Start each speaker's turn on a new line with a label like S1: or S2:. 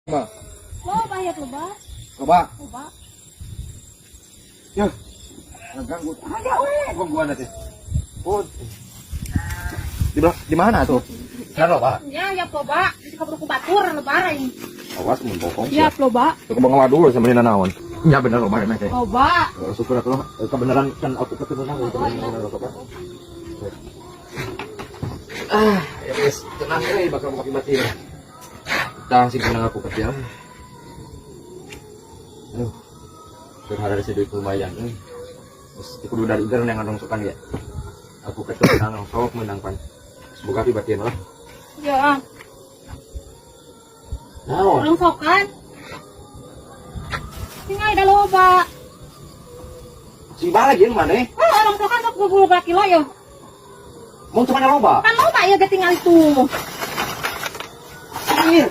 S1: Mah,
S2: Loba ya, loba.
S1: Loba.
S2: Loba.
S1: Ya. Ganggu. Ada we gangguan teh. Oh. Di mana tuh? Bener loba.
S2: Ya, ya loba. Di kabur ku batur lebar ini.
S1: Awas mun bokong.
S2: Ya, loba.
S1: Tuh kebawa dulu sama ini naon. Ya bener loba emang teh.
S2: Loba.
S1: Oh, syukur atuh kebenaran kan aku ketemu nang kebenaran loba. Ah, ya guys, tenang euy, bakal buka mati ya. Tah sing tenang aku kerja. Aduh. Keur ada duit lumayan euy. Terus kudu dari iger yang rongsokan ya. Aku ketemu nang rongsok menang pan. Semoga pibatieun lah.
S2: Ya,
S1: Naon?
S2: Rongsokan. Sing ada loba.
S1: Sing balik jeung maneh?
S2: Oh, rongsokan sok 20 kilo ya.
S1: Mau cuma loba?
S2: Kan loba ya ge tinggal itu.
S1: Anjir.